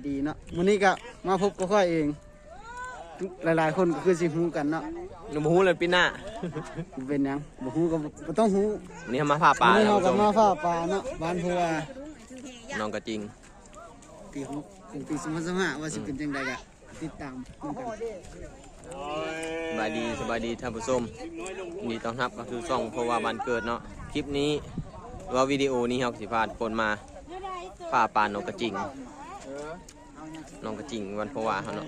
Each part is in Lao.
ດີເນາະ ມື້ນີ້ກໍມາພົບກັບຂ້ອຍເອງ ຫຼາຍໆຄົນກໍຄືຊິຮູ້ກັນເນາະ ຍັງບໍ່ຮູ້ເລີຍປີໜ້າ ບໍ່ເປັນຫຍັງ ບໍ່ຮູ້ກໍບໍ່ຕ້ອງຮູ້ ມື້ນີ້ເຮົາມາຜ່າປາ ມື້ນີ້ເຮົາກໍມາຜ່າປາເນາະ ບ້ານໂພວາ ໜອງກະຈິງ ປີຫົກ ຂອງປີສອງພັນຊາວຫ້າ ວ່າຊິເປັນຈັ່ງໃດກໍຕິດຕາມນຳກັນ. ສະບາຍດີ ສະບາຍດີທ່ານຜູ້ຊົມ ຍິນດີຕ້ອນຮັບເຂົ້າສູ່ຊ່ອງໂພວາບ້ານເກີດເນາະ ຄລິບນີ້ ຫຼືວ່າວິດີໂອນີ້ ເຮົາກໍຊິພາທຸກຄົນມາ ຜ່າປາໜອງກະຈິງ ໜອງກະຈິງບ້ານໂພວາເຮົາເນາະ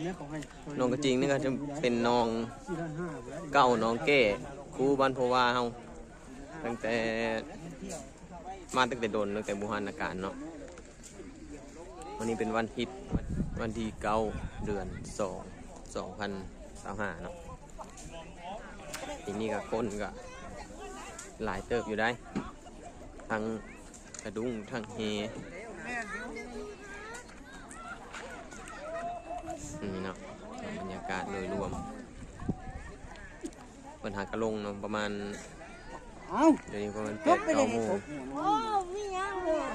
ໜອງກະຈິງນີ້ກໍຈະເປັນໜອງເກົ່າໜອງແກ້ຄູບ້ານໂພວາເຮົາ ຕັ້ງແຕ່ມາຕັ້ງແຕ່ດົນ ຕັ້ງແຕ່ບູຮານນະການເນາະ ວັນນີ້ເປັນວັນທິດ ວັນທີເກົ້າ ເດືອນສອງ ສອງພັນຊາວຫ້າເນາະ ປີນີ້ກໍຄົນກໍຫຼາຍເຕີບຢູ່ໃດ໋ ທັງ ກະດຸ້ງທັງແຮ ນີ້ເນາະ ບັນຍາກາດໂດຍລວມ ເພິ່ນຫາກະລົງເນາະ ປະມານ ເອົ້າ ດຽວນີ້ປະມານແປດ ເກົ້າໂມງ ໂອ້ ມີຫຍັງເລີຍ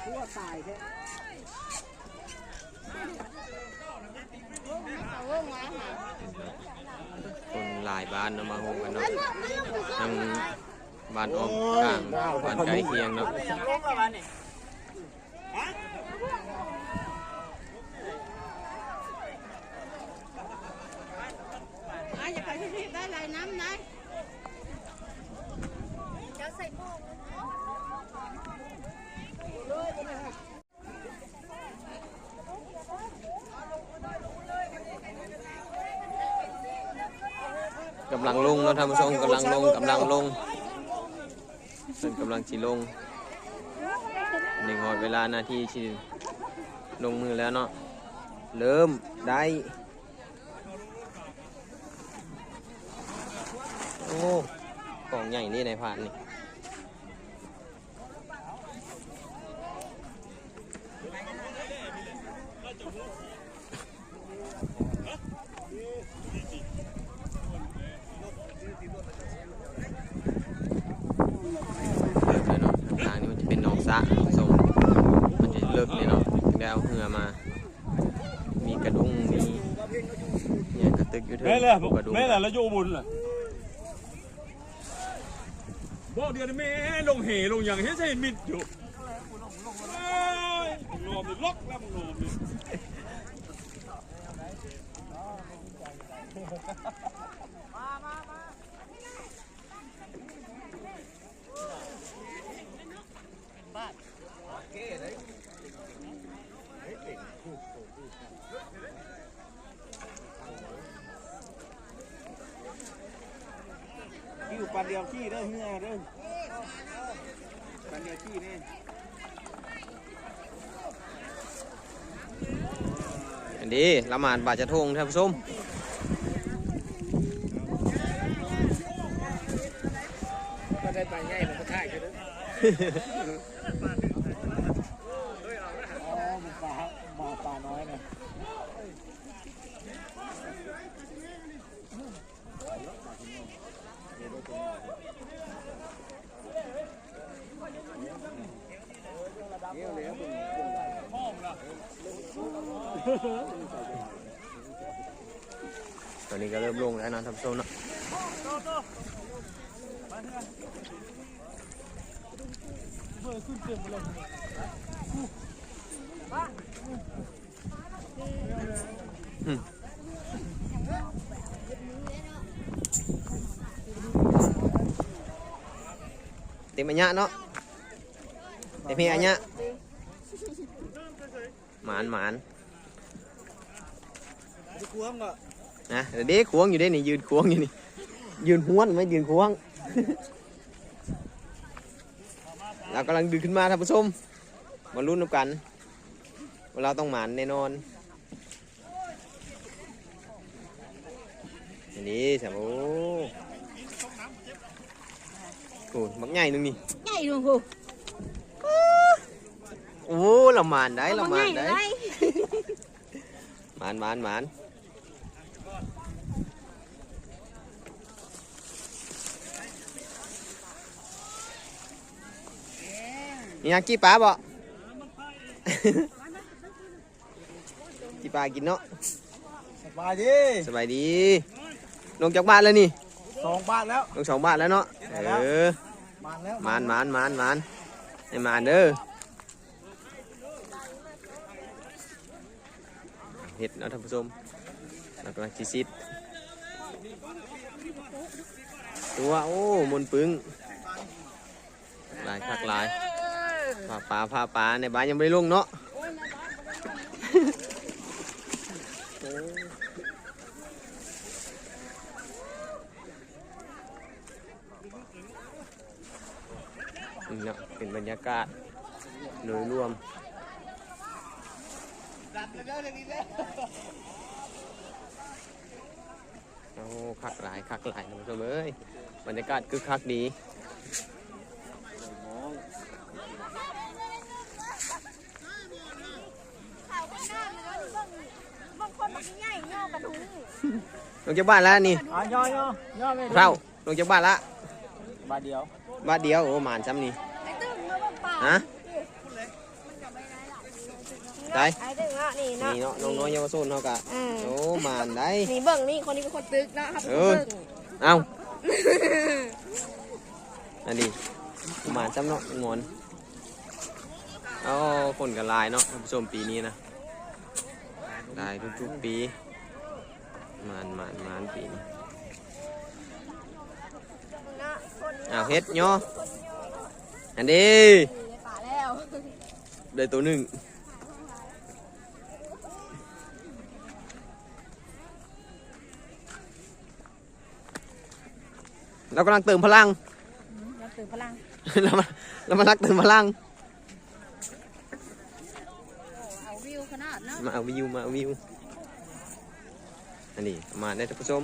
ຕົວຕາຍແທ້. ຄົນຫຼາຍບ້ານເນາະ ມາໂຮມກັນເນາະ ທັງບ້ານອ້ອມຂ້າງ ບ້ານໃກ້ຄຽງເນາະ ກຳລັງລົງເນາະທ່ານຜູ້ຊົມ ກຳລັງລົງ ກຳລັງລົງ ເພິ່ນກຳລັງຊິລົງ ນີ້ຮອດເວລານາທີຊິລົງມືແລ້ວເນາະ ເລີ່ມໄດ້ ໂອ້ ກອງໃຫຍ່ນີ້ນາຍພານນີ້. ເລິກເລີຍເນາະ ທາງນີ້ມັນຈະເປັນໜອງສະ ທ່ານຜູ້ຊົມ ມັນຈະເລິກເລີຍເນາະ ຈຶ່ງໄດ້ເອົາເຮືອມາ ມີກະດຸ້ງ ມີຫຍັງກະຕຶກຢູ່ເທິງ ແມ່ນແຫຼະ ກະດຸ້ງ ແມ່ນແຫຼະ ລະຢູ່ອຸບົນລະ. ບໍ່ ດຽວນີ້ແມ່ລົງເຫລົງຫຍັງ ເຮັດໃສ່ມິດຢູ່ ໂອ້ຍ ບັກໜອມນີ້ລັອກແລ້ວ ບັກໜອມນີ້. ຢູ່ປານດຽວຂີ່ເດີ ເຮືອເດີ ປານດຽວຂີ່ນີ້. ອັນນີ້ລະໝາດບາດຈະທົ່ງທ່ານຜູ້ຊົມ ກໍໄດ້ປາໃຫຍ່ ມັນກໍຖ່າຍຄື ອໍ ມັນປາ ປາ ປານ້ອຍນະ. ຕອນນີ້ກໍເລີ່ມລົງແລ້ວເນາະທ່ານຜູ້ຊົມເນາະ. ອືມ ເຕັມໄອຍະເນາະ ເຕັມເຮໄອຍະ ໝານ ໝານ ນະ ເດ້ ຂວາງຢູ່ເດ້ນີ້ ຢືນຂວາງຢູ່ນີ້ ຢືນຫ້ວນໄວ້ ຢືນຂວາງ ລາວກຳລັງດຶງຂຶ້ນມາ ທ່ານຜູ້ຊົມ ມາລຸ້ນນຳກັນ ວ່າລາວຕ້ອງໝານແນ່ນອນ. ອັນນີ້ຊະ ໂອ້ ໂອ້ ບັກໃຫຍ່ໜຶ່ງນີ້ ໃຫຍ່ໜຶ່ງພຸ້ນ ໂອ້ ລະໝານໄດ໋ ລະໝານໄດ໋ ໝານ ໝານ ໝານ. ມີຫຍັງ ຈີ່ປາບໍ? ຊິປາກິນເນາະ. ສະບາຍດີ ສະບາຍດີ. ລົງຈັກບາດແລ້ວນີ້? ສອງບາດແລ້ວ ລົງສອງບາດແລ້ວເນາະ. ເອີ ມານແລ້ວ ມານ ມານ ມານ ມານ ໃຫ້ມານເດີ. ເຫັດເນາະທ່ານຜູ້ຊົມ ແລ້ວກຳລັງຊິຊິດຕົວ. ໂອ້ ມົນປຶ້ງ ຫຼາຍຄັກຫຼາຍ. ເອີ ພາປາ ພາປາ ໃນບ້ານຍັງບໍ່ໄດ້ລົງເນາະ. ນີ້ເນາະ ເປັນບັນຍາກາດໂດຍລວມ. ໂອ້ ຄັກຫຼາຍ ຄັກຫຼາຍທ່ານຜູ້ຊົມເອີຍ ບັນຍາກາດຄຶກຄັກດີ. ບາງຄົນມັນໃຫຍ່ຍໍກະດູ ລົງຈັກບາດລະນີ້? ອ່າ ຍໍໆໆ ເທົ່າ ລົງຈັກບາດລະ? ບາດດຽວ ບາດດຽວ. ໂອ້ ໝານຊ່ຳນີ້. ຮະ? ໄດ້ ນີ້ເນາະ ນີ້ເນາະ ນ້ອງນ້ອຍເຍົາວະຊົນເຮົາກະ ເອີ ໂອ້ ໝານໄດ໋. ນີ້ເບິ່ງ ນີ້ຄົນນີ້ເປັນຄົນຕຶກເນາະ ເຮົາເປັນຄົນເບິ່ງ. ເອົ້າ ອັນນີ້ໝານຊ່ຳເນາະ ງອນ. ໂອ້ ຄົນກະຫຼາຍເນາະທ່ານຜູ້ຊົມ ປີນີ້ນະ ຫຼາຍທຸກໆປີ. ໝານ ໝານ ໝານປີນີ້. ອ້າວ ເຫັດຍໍ ອັນນີ້ ໄດ້ໂຕໜຶ່ງ. ລາວກຳລັງເຕີມພະລັງ ອືມ ລາວເຕີມພະລັງ ລາວມາ ລາວມາລັກເຕີມພະລັງ. ເອົາວິວຂະໜາດເນາະ ມາເອົາວິວ ມາເອົາວິວ. ອັນນີ້ມາໄດ້ທ່ານຜູ້ຊົມ.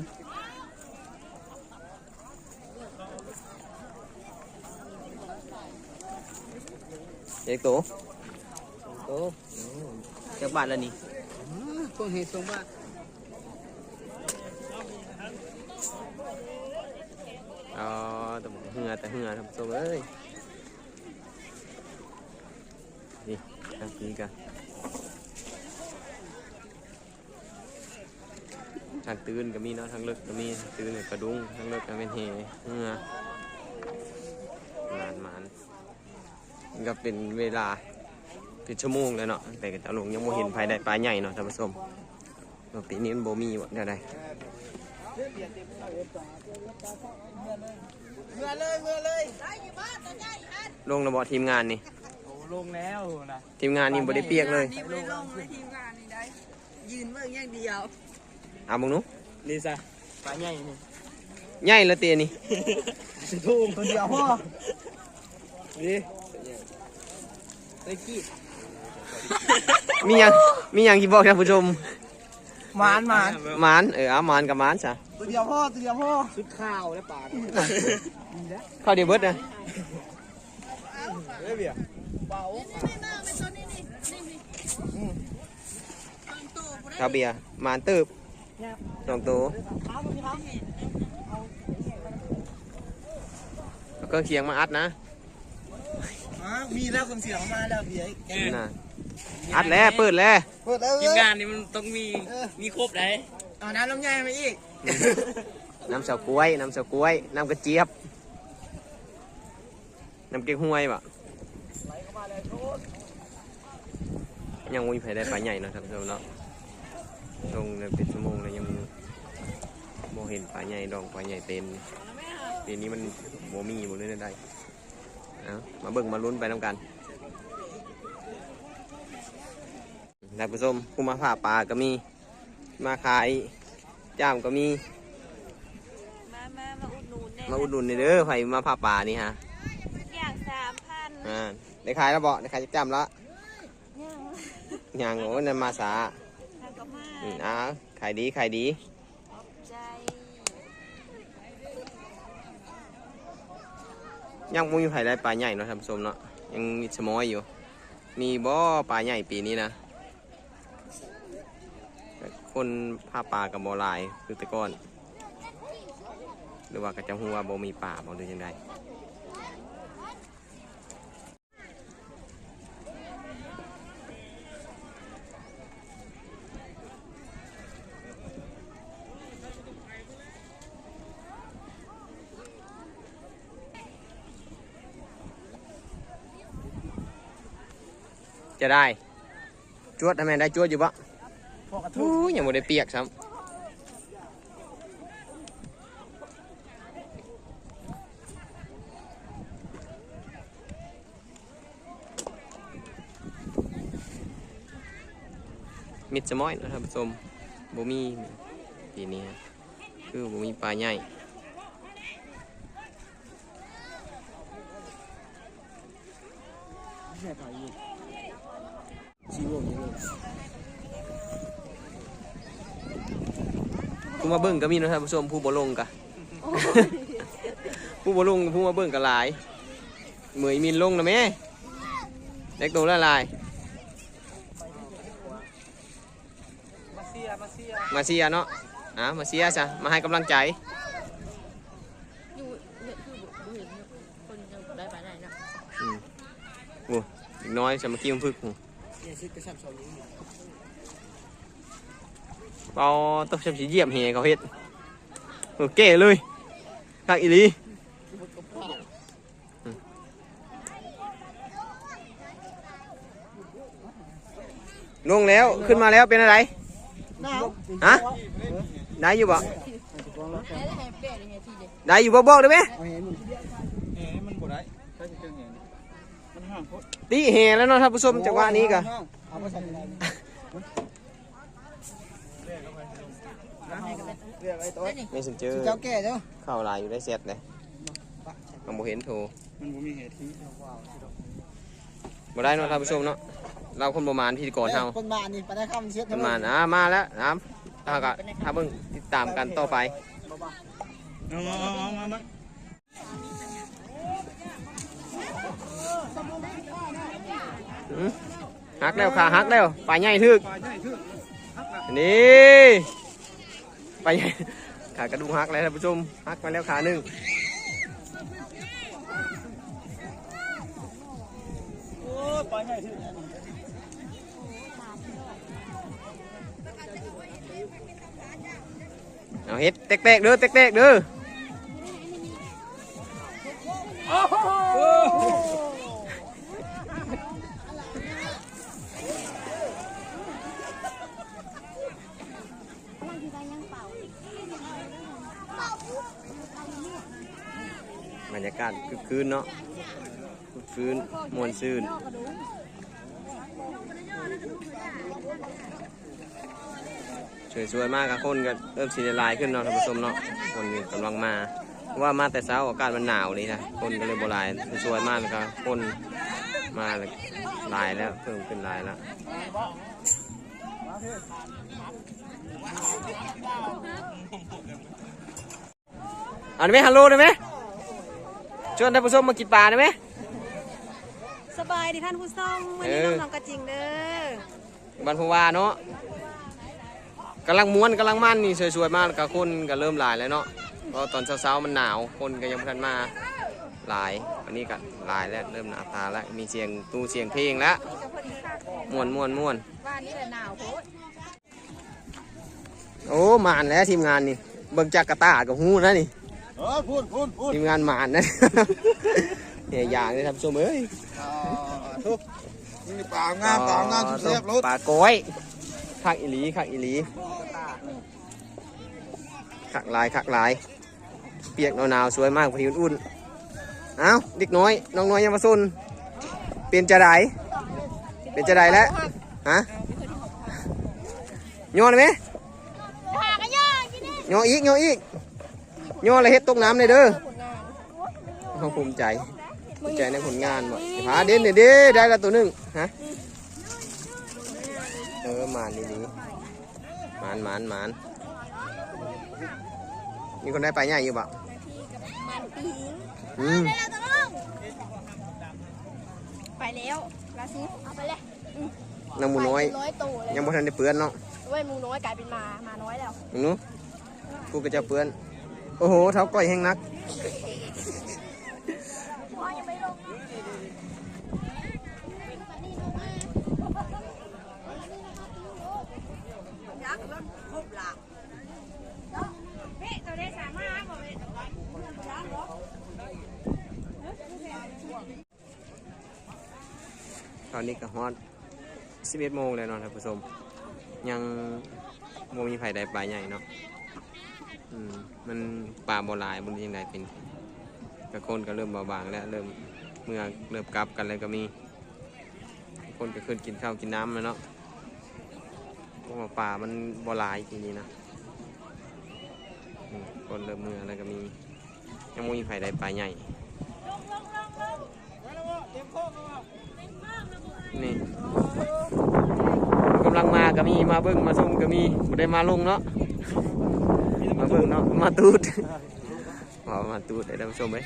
ເຈັກໂຕ ສອງໂຕ. ໂອ້ ຈັກບາດລະນີ້? ອືມ ພວກເຮັດສອງບາດ. ອໍ ແຕ່ເຮືອ ແຕ່ເຮືອ ທ່ານຜູ້ຊົມເອີຍ. ນີ້ ທາງພີ້ກະ ທາງຕື້ນກະມີເນາະ ທາງເລິກກະມີ. ທາງຕື້ນກະດຸງ ທາງເລິກກະແມ່ນແຫເຮືອ. ໝານ ໝານ. ນີ້ກະເປັນເວລາເປັນຊົ່ວໂມງແລ້ວເນາະ ຕັ້ງແຕ່ເຂົາເຈົ້າລົງ ຍັງບໍ່ເຫັນໃຜໄດ້ປາໃຫຍ່ເນາະທ່ານຜູ້ຊົມ. ເອີ ປີນີ້ມັນບໍ່ມີບໍ່ ແນວໃດ? ເມືອເລີຍ ເມືອເລີຍ. ລົງແລ້ວບໍ່ທີມງານນີ້? ໂອ້ ລົງແລ້ວນະ. ທີມງານນີ້ບໍ່ໄດ້ປຽກເລີຍ ທີມງານນີ້ບໍ່ໄດ້ລົງເລີຍ ທີມງານນີ້ໄດ້ ຢືນເບິ່ງຢ່າງດຽວ. ເອົາເບິ່ງດູ ນີ້ຊະ ປາໃຫຍ່ນີ້ ໃຫຍ່ລະຕິອັນນີ້. ໂຕດຽວພໍ ນີ້ ໄດ້ກີດ. ມີຫຍັງ ມີຫຍັງຊິບອກທ່ານຜູ້ຊົມ? ໝານ ໝານ ໝານ. ເອີ ເອົາ ໝານກະໝານຊະ ໂຕດຽວພໍ ໂຕດຽວພໍ. ສຸດຂາວແລ້ວປາ ນີ້ແຫຼະ ຂາວດຽວເບິດນະ. ເອີ ເບຍ ຄາເບຍ ໝານເຕີບ ສອງໂຕ. ເອົາເຄື່ອງສຽງມາອັດນະ. ອ້າວ ມີແລ້ວ ເຄື່ອງສຽງມາແລ້ວ ເບຍ ນະ ອັດແລ້ວ ເປີດແລ້ວ ເປີດແລ້ວ. ທີມງານນີ້ມັນຕ້ອງມີ ເອີ ມີຄົບໃດ໋. ເອົານ້ຳລຳໄຍມາອີກ ນ້ຳເຊົາກ້ວຍ ນ້ຳເຊົາກ້ວຍ ນ້ຳກະຈຽບ. ນ້ຳເກັກຫ້ວຍບໍ? ຍັງບໍ່ມີໃຜໄດ້ປາໃຫຍ່ເນາະທ່ານຜູ້ຊົມເນາະ. ລົງໄດ້ເປັນຊົ່ວໂມງແລ້ວ ຍັງບໍ່ເຫັນປາໃຫຍ່ດອງ ປາໃຫຍ່ເຕັມ. ປີນີ້ມັນບໍ່ມີບໍ່ ຫຼືແນວໃດ? ເອົາ ມາເບິ່ງມາລຸ້ນໄປນຳກັນ. ທ່ານຜູ້ຊົມ ຜູ້ມາຫາປາກະມີ ມາຂາຍຈ້າມກະມີ. ມາ ມາ ມາອຸດໜູນແດ່ ມາອຸດໜູນແດ່ເດີ ໃຜມາຫາປານີ້ຮະ. ຢ່າງສາມພັນ. ອ່າ ໄດ້ຂາຍແລ້ວບໍ? ໄດ້ຂາຍຈັກຈ້າມລະ? ຍັງ ຍັງ. ໂອ້ຍ ນັ້ນມາຊ້າ. ອືມ ອ່າ ຂາຍດີ ຂາຍດີ. ໃຈ ຍັງບໍ່ມີໃຜໄດ້ປາໃຫຍ່ເນາະທ່ານຜູ້ຊົມເນາະ ຍັງມິດສະມ້ອຍຢູ່. ມີບໍ່ປາໃຫຍ່ປີນີ້ນະ? ຄົນຫາປາກະບໍ່ຫຼາຍຄືແຕ່ກ່ອນ ຫຼືວ່າເຂົາເຈົ້າຮູ້ວ່າບໍ່ມີປາບໍ ຫຼືຈັ່ງໃດ? ເ ຈະໄດ້ ຈວດຫັ້ນແມ່ນ ໄດ້ຈວດຢູ່ບໍ່? ໂອ້ຍ ຍັງບໍ່ໄດ້ປຽກຊ້ຳ. ມິດສະມ້ອຍເນາະທ່ານຜູ້ຊົມ ບໍ່ມີປີນີ້ ຄືບໍ່ມີປາໃຫຍ່. ຜູ້ມາເບິ່ງກໍມີເນາະທ່ານຜູ້ຊົມ ຜູ້ບໍ່ລົງກະ ຜູ້ບໍ່ລົງ ຜູ້ມາເບິ່ງກໍຫຼາຍ. ເໝີຍມິນລົງນະແມ່ ແດກໂຕຫຼາຍໆ. ມາເຊຍ ມາເຊຍ ມາເຊຍເນາະ ອ່າ ມາເຊຍຊະ ມາໃຫ້ກຳລັງໃຈ. ຢູ່ເຮືອນຄືບໍ່ເຫັນຄົນຍັງໄດ້ປານໃດເນາະ. ອືມ ໂອ້ ເດັກນ້ອຍສາມັກຄີບັນພຶກ. ອໍ ຕົກຊ້ຳຊິຢຽບແຫເຂົາເຮັດ ໂອເຄເລີຍ ຄັກອີ່ຫຼີ. ລົງແລ້ວ ຂຶ້ນມາແລ້ວ ເປັນຈັ່ງໃດ? ໜາວ ຮະ? ໄດ້ຢູ່ບໍ່? ໄດ້ຢູ່ບໍ່? ບອກໄດ້ແມ? ແຫມັນບໍ່ໄດ້ ຖ້າຊິເຖິງແຫນີ້ ມັນຫ່າງໂພດ. ຕິແຫແລ້ວເນາະທ່ານຜູ້ຊົມ ຈັງຫວະນີ້ກະ ເມເຊັນເຈີ ເຈົ້າແກ່ເດີ້ ເຂົ້າຫຼາຍຢູ່ໄດ້ແຊັດເດ້ ຍັງບໍ່ເຫັນໂທ ມັນບໍ່ມີເຫດທີ່ ບໍ່ໄດ້ເນາະທ່ານຜູ້ຊົມເນາະ ລາວຄົນບໍ່ມານ ພິທີກອນເຮົາ ຄົນມານນີ້ ປານໃດຄຳເຊັດ ຄົນມານ ອ່າ ມາແລ້ວ ອ່າ ເຮົາກະຖ້າເບິ່ງຕິດຕາມກັນຕໍ່ໄປ. ເອົາ ເອົາ ເອົາ ມາ ມາ. ອືມ ຫັກແລ້ວ ຂາຫັກແລ້ວ ປາໃຫຍ່ຖືກ ນີ້ ປາໃຫຍ່ ຂາກະດູກຫັກແລ້ວທ່ານຜູ້ຊົມ ຫັກມາແລ້ວຂາໜຶ່ງ. ໂອ້ຍ ປາໃຫຍ່ຖືກ. ເອົາເຮັດແຕກໆເດີ້ ແຕກໆເດີ້. ບັນຍາກາດຄຶກຄື້ນເນາະ ຄຶກຄື້ນ ມ່ວນຊື່ນ. ຊ່ວຍໆມາກະຄົນກະເລີ່ມຊິໄດ້ຫຼາຍຂຶ້ນເນາະທ່ານຜູ້ຊົມເນາະ ຄົນກຳລັງມາ ເພາະວ່າມາແຕ່ເຊົ້າອາກາດມັນໜາວນີ້ນະ ຄົນກະເລີຍບໍ່ຫຼາຍ ຊ່ວຍໆມາແລ້ວກະຄົນມາຫຼາຍແລ້ວ ເພີ່ມຂຶ້ນຫຼາຍແລ້ວ. ອັນນີ້ແມ່ ຮັລໂຫຼໄດ້ໄໝ ຊວນທ່ານຜູ້ຊົມມາກິນປາໄດ້ໄໝ? ສະບາຍດີທ່ານຜູ້ຊົມ ມື້ນີ້ ເອີ ນ້ອງໆກະຈິງເດີ້ ບ້ານພູວາເນາະ ກຳລັງມ່ວນກຳລັງມັນນີ້ ຊ່ວຍໆມາແລ້ວກະຄົນກະເລີ່ມຫຼາຍແລ້ວເນາະ ເພາະຕອນເຊົ້າໆມັນໜາວ ຄົນກະຍັງບໍ່ທັນມາຫຼາຍ ອັນນີ້ກະຫຼາຍແລ້ວ ເລີ່ມໜ້າຕາແລ້ວ ມີສຽງຕູ້ສຽງເພງແລ້ວ ມ່ວນໆໆ. ໂອ້ ໝານແລ້ວທີມງານນີ້ ເບິ່ງຈາກກະຕ່າກະຮູ້ນະນີ້ ເອີ ພຸ້ນໆໆ ທີມງານໝານນະ ເຮີຍຢາງເລີຍທ່ານຜູ້ຊົມເອີຍ ອ່າ ທຸກ ມີປາງາມ ປາງາມ ແຊບໂລດ ປາກ້ອຍ ຄັກອີ່ຫຼີ ຄັກອີ່ຫຼີ ຄັກຫຼາຍ ຄັກຫຼາຍ. ປຽກໜາວໆ ຊ່ວຍມາກ ພໍດີອຸ່ນໆ. ອ້າວ ເດັກນ້ອຍ ນ້ອງນ້ອຍເຍົາວະຊົນ ເປັນຈັ່ງໃດ? ເປັນຈັ່ງໃດແລ້ວ? ຮະ? ຍໍໄດ້ໄໝ? ຍໍອີກ ຍໍອີກ ຍໍແລ້ວເຮັດຕົກນ້ຳແດ່ເດີ້. ເຮົາພູມໃຈ ພູມໃຈໃນຜົນງານບໍ່? ພາເດັ່ນເດ້ ໄດ້ລະໂຕໜຶ່ງ. ຮະ? ເອີ ໝານດີໆ. ໝານ ໝານ ໝານ. ມີຄົນໄດ້ປາໃຫຍ່ຢູ່ບໍ່? ໝານປີງ. ອືມ. ໄດ້ແລ້ວຕົວໜຶ່ງ. ໄປແລ້ວ ລາສຸດ ເອົາໄປເລີຍ. ອືມ. ນາງໝູນ້ອຍ ປາເປັນຮ້ອຍໂຕແລ້ວ ຍັງບໍ່ທັນໄດ້ເປື້ອນເນາະ. ໂອ້ຍ ໝູນ້ອຍກາຍເປັນໝາ ໝານ້ອຍແລ້ວ. ເບິ່ງດູ ຜູ້ກະຈະເປື້ອນ. ໂອ້ໂຫ ເຖົ້າກ້ອຍແຮງໜັກ. ຕອນນີ້ກະຮອດ ສິບເອັດໂມງແລ້ວເນາະທ່ານຜູ້ຊົມ ຍັງບໍ່ມີໃຜໄດ້ປາໃຫຍ່ເນາະ. ອືມ ມັນປາບໍ່ຫຼາຍ ບໍ່ຮູ້ຈັ່ງໃດເປັນ ກະຄົນກະເລີ່ມເບົາບາງແລ້ວ ເລີ່ມເມືອ ເລີ່ມກັບກັນແລ້ວກະມີ. ຄົນກະຂຶ້ນກິນເຂົ້າກິນນ້ຳແລ້ວເນາະ ເພາະວ່າປາມັນບໍ່ຫຼາຍປີນີ້ນະ. ອືມ ຄົນເລີ່ມເມືອແລ້ວກະມີ ຍັງບໍ່ມີໃຜໄດ້ປາໃຫຍ່. ນີ້ ກຳລັງມາກະມີ ມາເບິ່ງມາຊົມກະມີ ບໍ່ໄດ້ມາລົງເນາະ ມາເບິ່ງເນາະ ມາຕູດ ເວົ້າມາຕູດເດີທ່ານຜູ້ຊົມເອີຍ.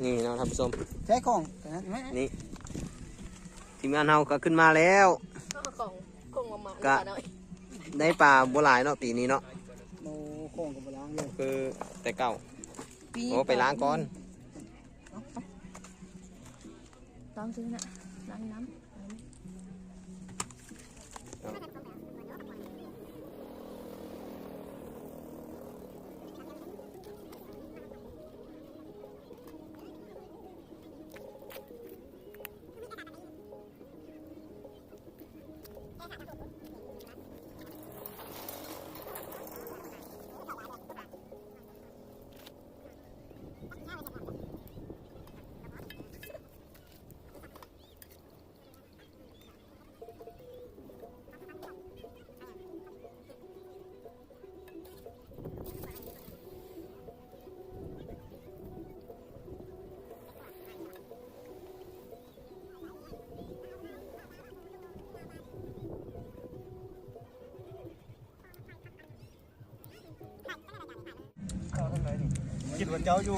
ນີ້ເນາະທ່ານຜູ້ຊົມ ໃຊ້ຂອງ ນີ້ ທີມງານເຮົາກະຂຶ້ນມາແລ້ວ ຂອງ ຂອງມາມ່າ ກະ ນ້ອຍ ໄດ້ປາບໍ່ຫຼາຍເນາະປີນີ້ເນາະ. ໂອ້ ຂອງກະບໍ່ລ້າງເລີຍ ຄືແຕ່ເກົ່າ. ໂອ້ ໄປລ້າງກ່ອນ ລ້າງຊື່ນະ ລ້າງນ້ຳ.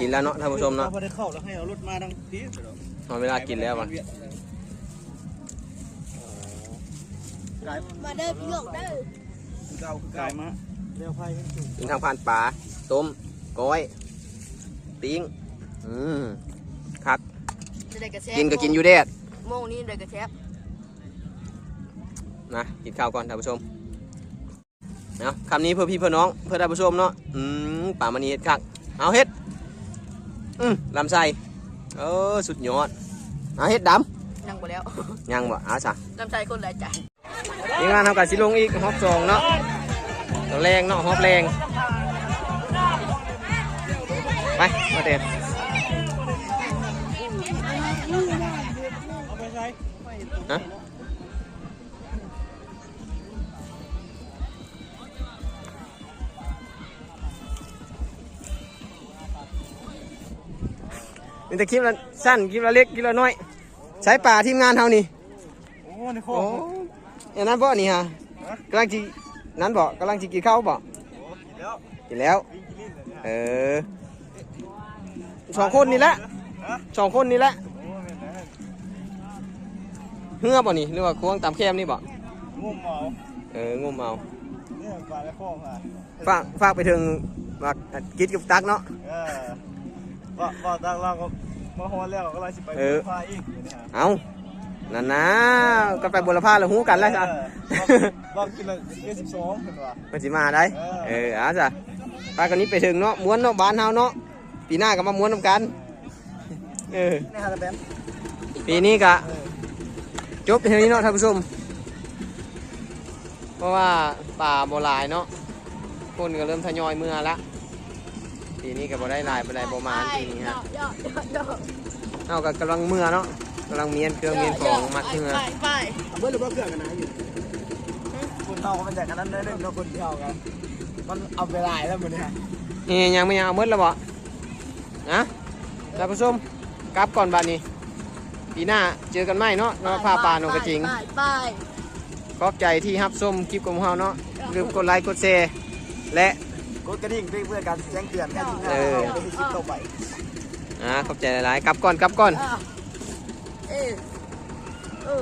ກິນແລ້ວເນາະທ່ານຜູ້ຊົມເນາະ ບໍ່ໄດ້ເຂົ້າແລ້ວ ໃຫ້ເອົາລົດມາທາງພີ້ ຮອດເວລາກິນແລ້ວຫວາ. ມາເດີພີ່ນ້ອງເດີ ຄືເກົ່າຄືເກົ່າ ມາແລ້ວໄຟ ກິນທັງພັນປາ ຕົ້ມ ກ້ອຍ ປີ້ງ ອືມ ຄັກ ກິນກະກິນຢູ່ແດດ ໂມງນີ້ໄດ້ກະແຊບ. ມາກິນເຂົ້າກ່ອນທ່ານຜູ້ຊົມ. ເອົາ ຄຳນີ້ເພື່ອພີ່ເພື່ອນ້ອງ ເພື່ອທ່ານຜູ້ຊົມເນາະ. ອືມ ປາມານີເຮັດຄັກ ເອົາເຮັດ ອືມ ລຳໄສ້ ເອີ ສຸດຍອດ ເອົາເຮັດດຳ ຍັງບໍ່ແລ້ວ ຍັງບໍ່ ເອົາຊະ ລຳໄສ້ຄົນຫຼາຍໃຈ. ທີມງານເຮົາກະຊິລົງອີກຮອບສອງເນາະ ຕອນແລງເນາະ ຮອບແລງ ໄປ ມາເຕະ ຮະ ມີແຕ່ຄລິບລະສັ້ນ ຄລິບລະເລັກ ຄລິບລະນ້ອຍ ໃຊ້ປາທີມງານເຮົານີ້. ໂອ້ ໃນຄອກ ໂອ້ ອັນນັ້ນບໍ່ນີ້ຫາ ກຳລັງຊິ ນັ້ນບໍ່ ກຳລັງຊິກິນເຂົ້າບໍ່? ໂອ້ ກິນແລ້ວ ກິນແລ້ວ ກິນແລ້ວ ກິນແລ້ວ ເອີ ສອງຄົນນີ້ແຫຼະ ຮະ ສອງຄົນນີ້ແຫຼະ ໂອ້ ແມ່ນແລ້ວ ເຮືອບໍ່ນີ້ ຫຼືວ່າຄວາງຕາມແຄມນີ້ບໍ່? ງມເອົາ ເອີ ງມເອົາ ນີ້ປາໃນຄອກຫາ ຝາກ ຝາກໄປເຖິງວ່າກິດກັບຕັກເນາະ ເອີ ເວົ້າ ເວົ້າຕາມລາວກໍມາຮອດແລ້ວ ກໍກຳລັງຊິໄປ ເອີ ບຸລະພາອີກ ເອົາ ນັ້ນນາ ກໍໄປບຸລະພາແລ້ວຮູ້ກັນແລ້ວຊະ ເອີ ເວົ້າ ເວົ້າກິນລະເຈັດສິບສອງເພິ່ນວ່າ ເພິ່ນຊິມາໄດ໋ ເອີ ເອີ ເອົາຊະ ພາກັນນີ້ໄປເຖິງເນາະ ມ່ວນເນາະ ບ້ານເຮົາເນາະ ປີໜ້າກໍມາມ່ວນນຳກັນ ເອີ ປີນີ້ກະ ເອີ ຈົບແຄ່ນີ້ເນາະທ່ານຜູ້ຊົມ ເພາະວ່າປາບໍ່ຫຼາຍເນາະ ຄົນກໍເລີ່ມທະຍອຍເມືອລະ ປີນີ້ກໍບໍ່ໄດ້ຫຼາຍປານໃດ ບໍ່ມານປີນີ້ຮະ ເຮົາກໍກຳລັງເມືອເນາະ ກຳລັງມ້ຽນເຄື່ອງມ້ຽນຂອງ ມັດເຮືອ ເອົາເບິດແລ້ວບໍ່ເຄື່ອງກັນນະ ຢູ່ ຄົນເຮົາມັນຢາກອັນນັ້ນໜ້ອຍໜຶ່ງເນາະ ຄົນດຽວກັນ ມັນເອົາໄປຫຼາຍແລ້ວມື້ນີ້ ນີ້ຍັງບໍ່ ຍັງເອົາເບິດແລ້ວບໍ່? ນະ ທ່ານຜູ້ຊົມ ກັບກ່ອນບາດນີ້ ປີໜ້າເຈີກັນໃໝ່ເນາະ ສຳລັບພາປາໜອງກະຈິງ ຂອບໃຈທີ່ຮັບຊົມຄລິບຂອງເຮົາເນາະ ຢ່າລືມກົດໄລກົດແຊ ແລະ ກົດກະດິ່ງເພື່ອການແຈ້ງເຕືອນ ເອີ ໄດ້ເຮັດຄລິບຕໍ່ໄປ ອ່າ ຂອບໃຈຫຼາຍໆ ກັບກ່ອນ ກັບກ່ອນ ເອີ